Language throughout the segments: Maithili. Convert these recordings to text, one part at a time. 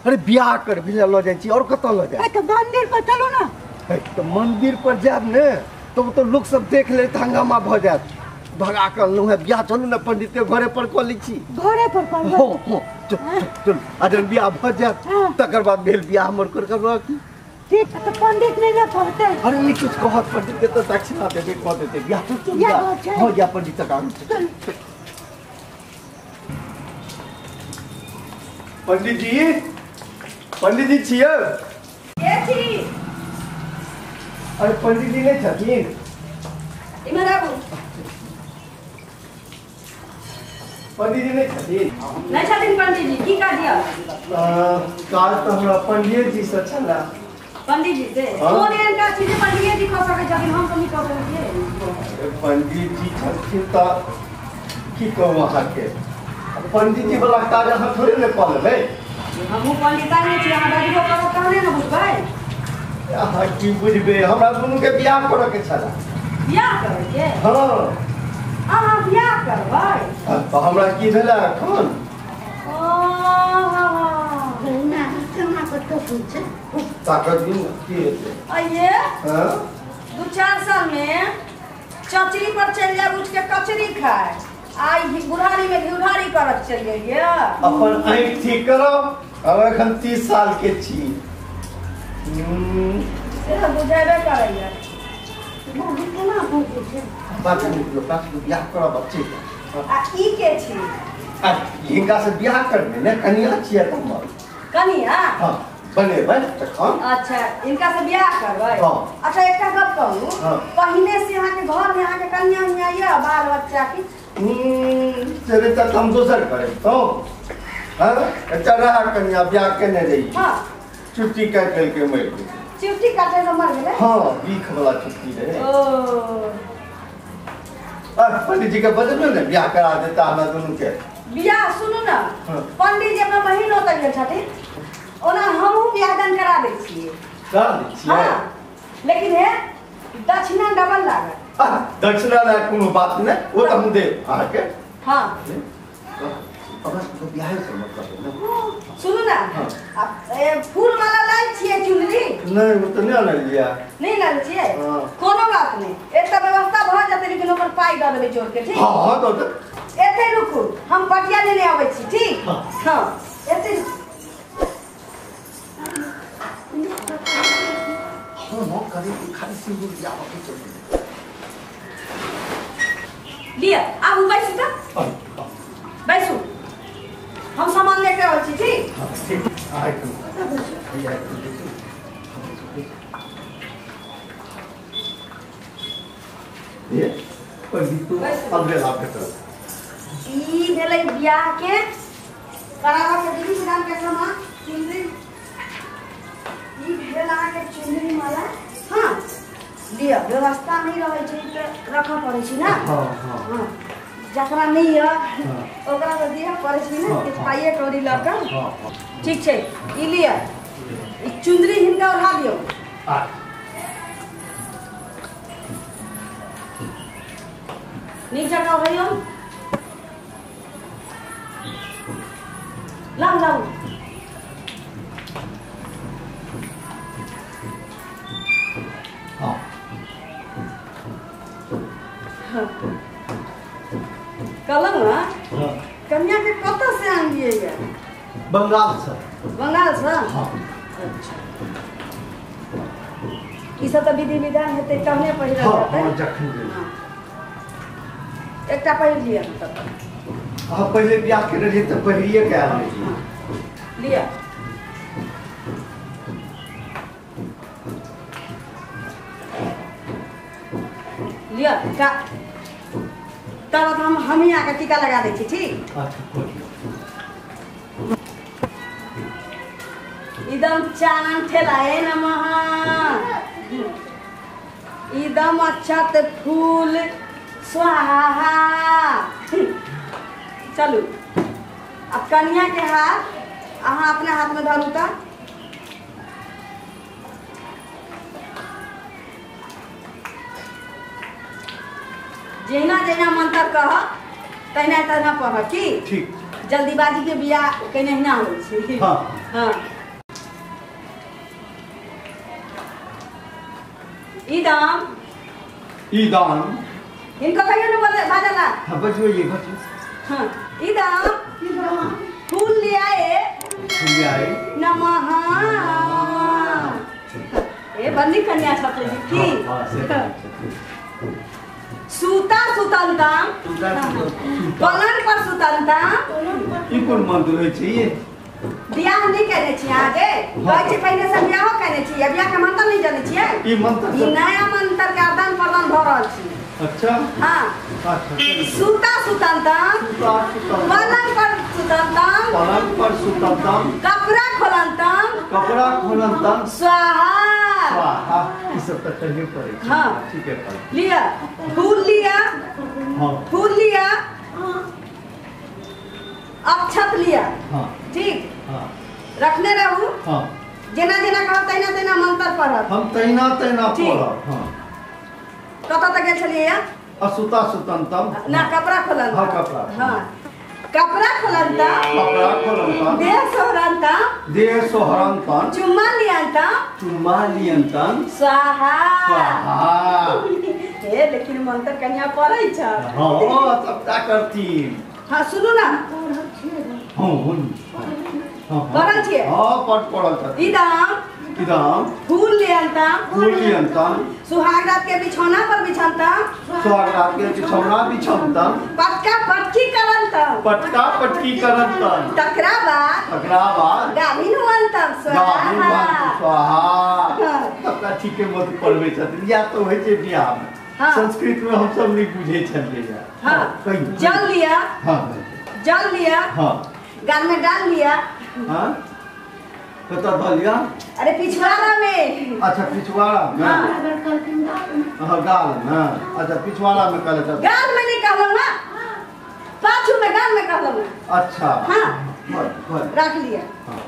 अरे बियाह करबी लऽ जाइ छी और कतऽ लऽ जायब? तऽ मंदिर पर चलू ना। तऽ मंदिर पर जायब ने तो लोक सब देख ले हंगामा भऽ जायत। भगा कऽ अनलहुँ हेँ बियाह, चलू ने पंडित के घरे पर कऽ लै छी। घरे पर करबै? हँ हँ, चल चल। आ जहन बियाह भऽ जायत तकर बाद भेल बियाह हमर कर की। ठीक, तऽ पंडित नहि ने कहतै? अरे नहि किछु कहत पंडित के, तऽ दक्षिणा देबै कऽ देतै बियाह। चल चल। हँ या पंडित तक आबू। पंडित जी, पंडित जी छियै? के छी? अरे पंडित जी नहि छथिन? इम्हर आबू। पंडित जी नहि छथिन? नहि छथिन पंडित जी। की काज यऽ? काज तऽ हमरा पंडित जी से छलै। पंडित जी से? कोन एहन काज छी जे पंडित जी कऽ सकै छथिन, हम तऽ नहि कऽ सकै छियै? पंडित जी छथिन तऽ की कहू अहाँके, पंडित जी वाला काज अहाँ थोड़े ने कऽ लेबै। हमहूँ पंडिता नहि छी, अहाँ बजबो करब तहने ने बुझबै। अहाँ की बुझबै, हमरा दुनूके बियाह करऽ के छलै। बियाह करैके? हँ। अहाँ बियाह करबै? तऽ हमरा की भेलै एखन? ताकत दिन की हेतै? अइये हँ, 2-4 साल में चचरी पर चलि जायब उठ के कचरी खाय, आइ बुढ़ारी में घिउढ़ारी करत चलि गेलियै। अपन आँखि ठीक करब, हम एखन 30 साल के छी। से तऽ बुझेबे करैया। केना बुझै छै? बात बियाह करब बच्चे। आ ई के छी? आ हिनका से बियाह करबै ने, कनिया छियै हमर। कनिया? हँ, बनेबै तखन। अच्छा, इनका से बियाह करबै? हँ। अच्छा एकटा गप कहू, पहिने से अहाँके घर में अहाँके कनिया उनिया यऽ, बाल बच्चा की? से तऽ हम दोसर करै तो। हँ, एकटा रहा कनिया, बियाह केने रही। हँ। चुट्टी काटि देलकै, मरि गेलै। चुट्टी काटै से मरि गेलै? हँ, बीख वाला चुट्टी रहै। ओ पंडित जी के बजबै ने, बियाह करा देता हमरा दुनू के। बियाह सुनू ने, पंडित जी अपना बहिन ओतऽ गेल छथिन, ओना हमहूँ बियाह दान करा दै छियै। करा दै छियै? हँ, लेकिन हे दक्षिणा डबल लागत। दक्षिणा लायक कोनो बात नहि, ओ तऽ हम देब अहाँके। हँ। हमरा सबके बियाहे से मतलब है ने। सुनू ने, फूल माला लायल छियै चुनरी? नहि, ओ तऽ नहि आनलियै। नहि आनल छियै? कोनो बात नहि, एकटा व्यवस्था भऽ जेतै, लेकिन ओकर पाइ दऽ देबै जोड़ के, ठीक? हँ हँ, दऽ देब। एतै रुकू, हम पटिया लेने अबै छी, ठीक? हँ, एतै रुकू। हँ, करे खाली सिंदूर दियाबऽ के चलू। लिअ, आबू बैसू तऽ, बैसू, हम सामान लेके आबै छी, ठीक? ठीक। ई भेलै बियाह के कराबऽ के विधि विधान के सामान, चुनरी। ई भेल अहाँके चुनरी माला। हँ, लिअ, व्यवस्था नहि रहै छै तऽ रखऽ पड़ै छै ने। हँ, जकरा नहि यऽ ओकरा तऽ दिअ पड़ै छै ने किछु पाइए कौड़ी लऽ कऽ। ठीक छै, ई लिअ, ई चुनरी हिनका ओढ़ा दियौ। नीक जकाँ ओढ़ैयौ। लाउ लाउ। कहलहुँ ने, कन्या के कतऽ से आनलियै ये? बंगाल से। बंगाल से? हँ। अच्छा, ई सब तऽ विधि विधान हेतै तहने पहिरल जेतै। हँ, जखन एकटा पहिर लिअ तब। अहाँ पहिले बियाह केने रहियै तऽ पहिरिये के आयल रहियै। लिअ। लिअ, तब हमही आके टीका लगा दै छी, ठीक? एकदम चानन ठेलाए नमः, एकदम अक्षत फूल स्वाहा। चलू, अब कन्या के हाथ अहाँ अपना हाथ में धरू तऽ। जहिना जहिना मंत्र कह तहिना तहिना पढ़, की? ठीक। जल्दीबाजी के बियाह कहीं ना होइ छै। हाँ। हाँ। ई दाम ई दाम इनको कहियो न बाजला। हाँ बजबैये बजबै। हाँ ई दाम फूल ले आए फूल ले आए नमः। ए बन्नी कन्या छथिन की? हाँ, से सूता सुतंतम पलंग पर सुतंतम। ई कोन मंत्र होइ छै ये? बियाह नहीं केने छी अहाँके? कहै छी पहिने से बियाहो केने छी, बियाह के मंत्र नहीं जानै छियै? ई मंत्र ई नया मंत्र के आदान प्रदान भऽ रहल छी। अच्छा। हाँ। अच्छा। सूता सुतंतम पलंग पर सुतंतम पलंग पर सुतंतम कपड़ा खोलंतम कपड़ा खोलंतम स्वाहा स्वाहा। ई सब तऽ कहिये पड़ै छै। हाँ। ठीक है पर लिया फूल लिया। हाँ। फूल लिया। अक्षत लिया। हाँ। ठीक। हाँ। रखने रहू। हाँ। जेना जेना कहब तहिना तहिना मंत्र पढ़ब। हम तहिना तहिना पढ़ब। हाँ। कतऽ तक गेल छलियै? असुता सुतंतम ना कपड़ा खोलंतम। हाँ कपड़ा। हाँ कपड़ा खोलंतम कपड़ा खोलंतम देह सोहरंतम देह सोहरंतम चुम्मा लियंतम चुम्मा लियंतम स्वाहा स्वाहा। हे लेकिन मंत्र कन्या पढ़ै छ। हाँ सबटा करथिन। हाँ सुनू ना। हाँ हाँ पढ़ल छियै? हाँ पढ़ल छथिन। ई दाम ई दाम फूल लियंतम फूल लियंतम सुहाग रात के बिछौना पर बिछौनतम सुहाग रात के बिछौना बिछौनतम पटका पटकी करंतम पटका पटकी करंतम तकरा बाद तकरा बाद गाभिन हुअन्तम स्वाहा स्वाहा। सबटा ठीके मत पढ़बै छथिन। या तऽ होइ छै बियाह में। हाँ। संस्कृत में हम सब नहीं बुझै छलियै। हाँ। जल लिया। हाँ। जल लिया। हाँ। गाल में डाल लिया। हाँ कतऽ धऽ लिया? अरे पिछवाड़ा में। अच्छा पिछवाड़ा में। हाँ। हाँ गाल में। अच्छा पिछवाड़ा में कहले छथिन। गाल में नहीं कहलहुँ ना, पाछू में गाल में कहलहुँ ना। अच्छा। हाँ बस रख लिया। हाँ।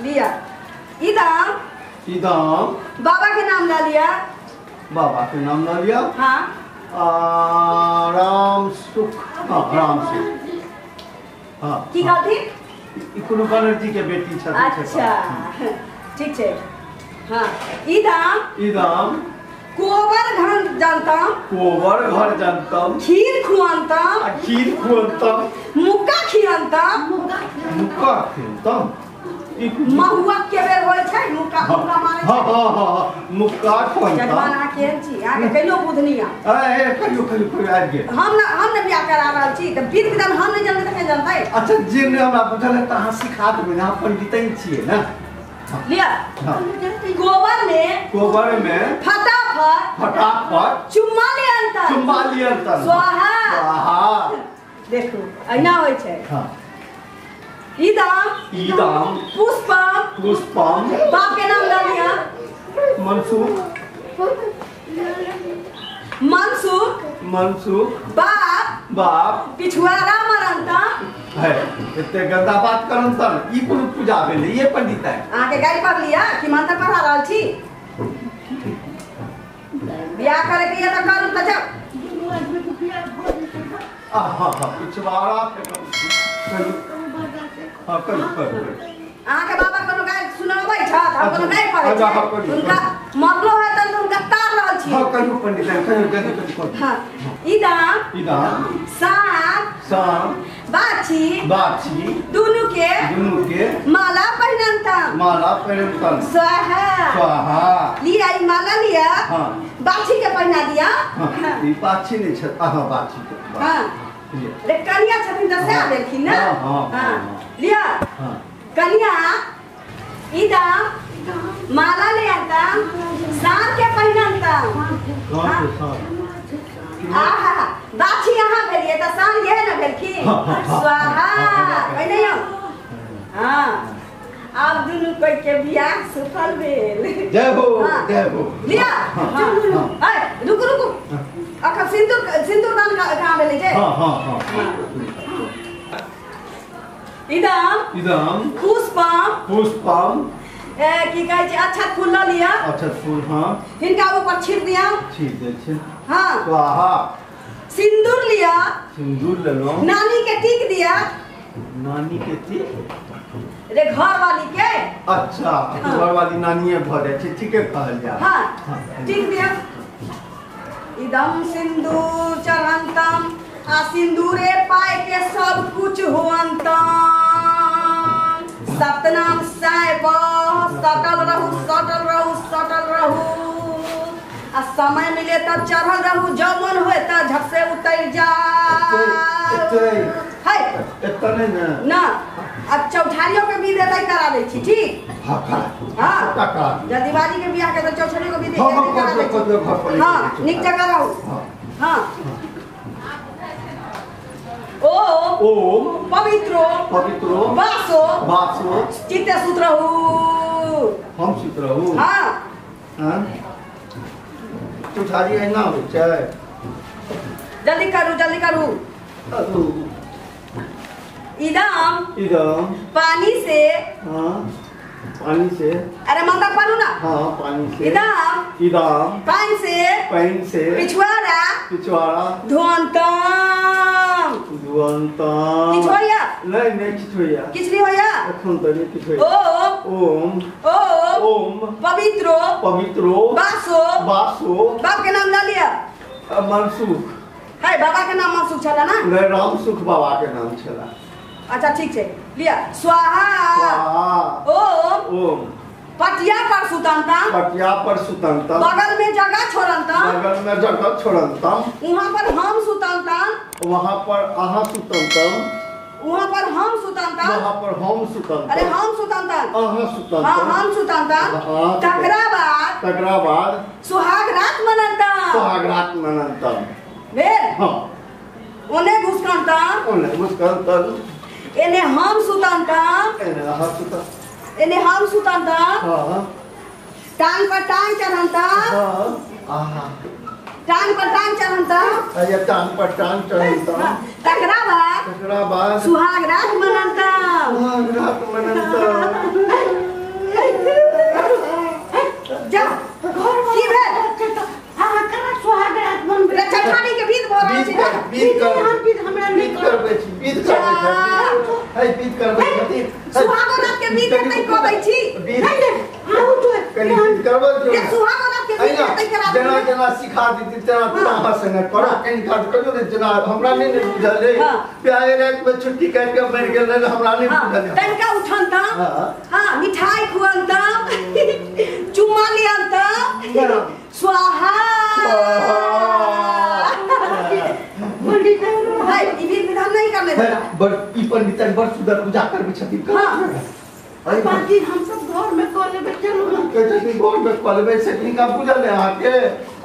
लिया ई दाम ई दाम बाबा के नाम ला लिया। बाबा के नाम ला लिया। हाँ। राम सुख। हाँ राम सुख। हाँ की कहथिन? ई कोनो बनर्जी के बेटी छथिन। अच्छा ठीक छै। हाँ ई दाम ई दाम कोबर घर जनतम कोबर घर जनतम खीर खुअन्तम आ खीर खुअन्तम मुक्का खियन्तम मुक्का खियन्तम। महुआ के बेर होइ छै मुक्का मुक्का मारै छै। हाँ हाँ हाँ मुक्का खुअन्तम। जजमान अहाँ केहन छी? अहाँके कहियो बुधनी आ ए कहियो कहियो कहियो आबि गेल। हम न बियाह करा रहल छी तऽ विध विधान हम नहि जानबै तऽ के जानतै? अच्छा जे नहि हमरा बुझल है तऽ अहाँ सिखा देबै ने, अहाँ पंडितैन छियै ने। लिअ गोबर में गोबर में फटाफट फटाफट चुम्मा लियन्तम चुम्मा लियन्तम स्वाहा स्वाहा। देखू एना होइ छै। हाँ। ई दाम ई दाम पुष्पम पुष्पम बाप के नाम लऽ लिअ। मनसुख मनसुख मनसुख बाप बाप पिछुआरा मरंतम है। एते गंदा बात करंतम ई कोनो पूजा भेलै ये पंडित है? अहाँके गारि पढ़ लिअ कि मंत्र पढ़ा रहल छी? बियाह करे के तऽ करू तऽ जाउ। हाँ हाँ पिछवाड़ा हाँ करू करू। अहाँके बाबा कोनो गारि सुनाबै छथि? हम कोनो गारि पढ़ै छी? हुनका मरलो है तऽ हुनका तार रहल छी। हाँ कहियो पंडित कहियो कहियो कहियो। हाँ ई दाम ई दाम साँप साँप बाछी बाछी दुनू के माला पहिनन्तम माला पहिनन्तम स्वाहा स्वाहा। लिया ई माला लिया। हाँ। बाछी के पहिना दिया। हाँ। ई बाछी नहीं छ। हाँ बाछी के। हाँ रे कन्या छथिन तऽ सएह देलखिन ने। हाँ हाँ लिया। हाँ कन्या ई दाम माला ले आतम साँप के पहिनन्तम। आहा बाछी यहाँ भेलियै तऽ साँप इएह ने भेलखिन। स्वाहा पहिने यौ। हाँ आब दुनू कोइ के बियाह सफल भेल। जय हो जय हो। लिया। हाँ रुकू रुकू अखन सिंदूर सिंदूर दान कहाँ भेलै जे? हाँ हाँ हाँ इदम इदम पुष्पम पुष्पम की कहै छै अच्छा फूल ल लिअ। अच्छा फूल। हाँ हिनका ऊपर छीट दिअ। छीट दै छै। हाँ स्वाहा। सिंदूर लिअ। सिंदूर लेलहुँ। नानी के टीक दिअ। नानी के टिक रे घर वाली के। अच्छा घर वाली नानीए भ जाइ छै, ठीके कहल जाय। हां टिक दिया। इदम सिंदूर चढ़ंतम आ सिंदूरे पाए के सब कुछ होअंतम। सतनाम साहेब सटल रहू सटल रहू सटल रहू आ समय मिले तब चढ़ल रहू, जब मन होए त झट से उतर जा। है एतऽ नहि ने ना अब चौठारियों के विध एतै करा दै छी, ठीक? हां करा, हां सबटा करा। जदीबाजी के बियाह के त चौठारियों के विध एतै करा दै छी। हां नीक जगह रहू। हां ओ ओम पवित्रो पवित्रो वासो वासो चित्ते सुत रहू। हम सुत रहू? हां हां चौठारी एना होइ छै। जल्दी करू जल्दी करू। इदम इदम पानी से, हां पानी से, अरे मंत्र पढ़ू ना। हां पानी से। इदम इदम पानी से पानी से पिछवाड़ा पिछवाड़ा धुअंतम धुअंतम। किछु होइया? नहीं नहीं किछु होइया। किछु नहीं होइया? एखन त नहीं किछु होइया। ओम ओम ओम ओम पवित्रो पवित्रो वासो वासो। बाप के नाम ल लिया। मनसुख। है बाबा के नाम मनसुख छला ना? नहीं रामसुख बाबा के नाम छला। अच्छा ठीक छै लिया। स्वाहा स्वाहा ओम ओम पटिया पर सुतंतम पटिया पर सुतंतम बगल में जगह छोड़ंतम बगल में जगह छोड़ंतम वहां पर हम सुतंतम वहां पर अहाँ सुतंतम वहां पर हम सुतंतम वहां पर हम सुतंतम अरे हम सुतंतम अहाँ सुतंतम हां हम सुतंतम। तकरा बाद तकरा बाद सुहाग रात मनंतम सुहाग रात मनंतम भेल। हां ओने घुसकंतम ओने घुसकंतम एने हम सुतंतम एने अहाँ सुतंतम एने हम सुतंतम। हां टांग पर टांग चढ़ंतम। हां आहा टांग पर टांग चढ़ंतम अरे टांग पर टांग चढ़ंतम। तकरा बाद तकरा बाद सुहाग रात मनंतम सुहाग रात मनंतम। जा घर की भेल? हां करा सुहाग रात मनबे। चठारी के विध भ रहल छै। विध कर विध हमरा नहि करबै छी विध करबै छी है विध करबै छी सुहाग रात के विध एतै कऽ दै छी। विध नहीं नहीं आहू तो कनि विध करबै छी ये सुहाग रात के विध एतै करा जेना जेना सिखा देती तेना तेना अहाँ संगे करब। कनि काज करियौ ने जेना हमरा नहि ने बुझल अइ। प्यारे राति में छुट्टी काटि के मरि गेल रहै हमरा नहि बुझल अइ। तनिका उठनतम हां मिठाई खुअनतम चुमा लियनतम स्वाहा पंडित है ई विध विधान नहीं करने देता। बड़ ई पंडित बड़ सुंदर पूजा करबै छथिन। हां अरे बाकी हम सब घर में कऽ लेबै। चलू ना कहै छथिन घर में कऽ लेबै से हिनका बुझल अइ अहाँके?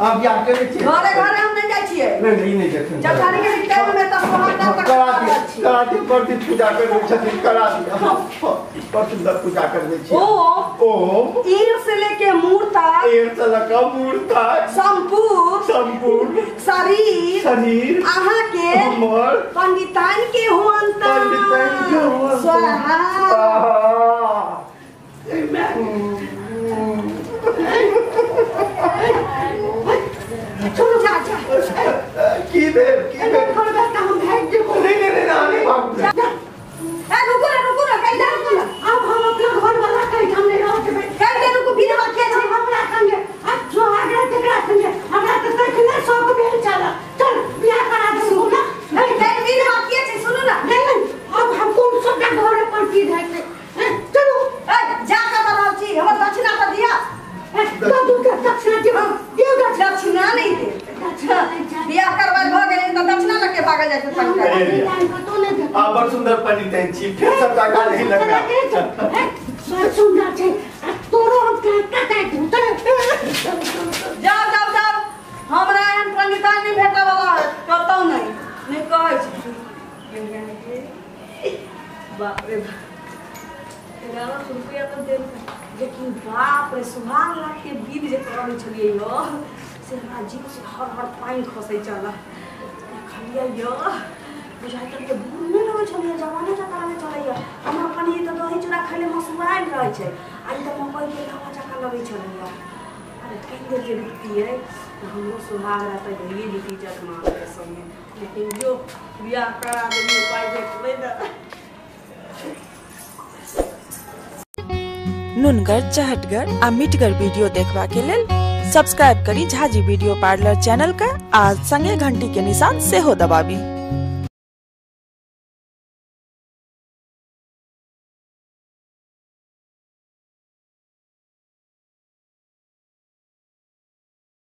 अहाँ बियाह केने छियै? घरे घरे हम नहि जाइ छियै। नहीं नहीं नहि जाइ छियै। चौठारी के विध में तऽ सुहाग रात करा दिअ करा दिअ बड़ दिन पूजा करबै छथिन करा दिअ। हां बड़ सुंदर पूजा करबै छियै। ओम ओम ईर से लेके मूर तक ईर से लऽ मूर तक संपूर्ण संपूर्ण शरीर शरीर अहाँ के हमर पंडिताइन के हुअंतम पंडिताइन के हुअंतम स्वाहा। चलो जा जा की भेल की भेल? करबै तऽ हम भागि जेबो। नहीं नहीं नहीं नहीं भागू। ए रुकू ना रुकू ना कहि दे रुकू ना। अब हम अपना घर वाला के ठाम नहि रह जेबै। कहि दे रुकू विध बाकी छै हमरा संगे आ सुहाग रात एकरा संगे हमरा तऽ तखने शौक भेल छल। चल बियाह करा देलहुँ ना। नहीं कहि विध बाकी छै सुनू ना। नहीं नहीं अब हम कोन सबटा घरे पर की रहतै। चलू ए जा कऽ रहल छी हमर दक्षिणा तऽ दिअ। दू दक्षिणा दियौ दियौ दक्षिणा नहीं दे। बियाह करबाल भऽ गेलै तऽ दक्षिणा लऽ के भागल जाइ छै पंडित। आ बड़ सुंदर पंडित छी फेर सबटा गाली लगा। बड़ सुंदर छै आ तोरो हम कटाइ दियौ। चल जाओ जाओ जाओ हमरा एहन पंडिताइन नहि भेटऽ वाला है कतौ नहि नहि कहै छी। बाप रे बाप 1100 रुपया तऽ देल लेकिन बाप रे सुहाग रात के विध जे करबै छलियै यौ से हमरा जीभ से हर हर पानि खसै छल। देखलियै यौ बुझाइ छल जे बूढ़ नहि लगै छलैए जवाने जकाँ लगै छलैए। हमरा पनीर तऽ दही चूड़ा खाइले मसुआयल रहै छै आ ई तऽ मकइके लावा जकाँ लगै छलैए। अरे कनि देर जे रुकतियै तऽ हमरो सुहाग रात भइए जेतै जजमानके संगे। लेकिन जो बियाह करा देलियै पाइ भेटलै ने। छै। नुनगर, चहटगर आ मिठगर वीडियो देखबा के लेल सब्सक्राइब करी झाजी वीडियो पार्लर चैनल के आ संगे घंटी के निशान सेहो दबाबी।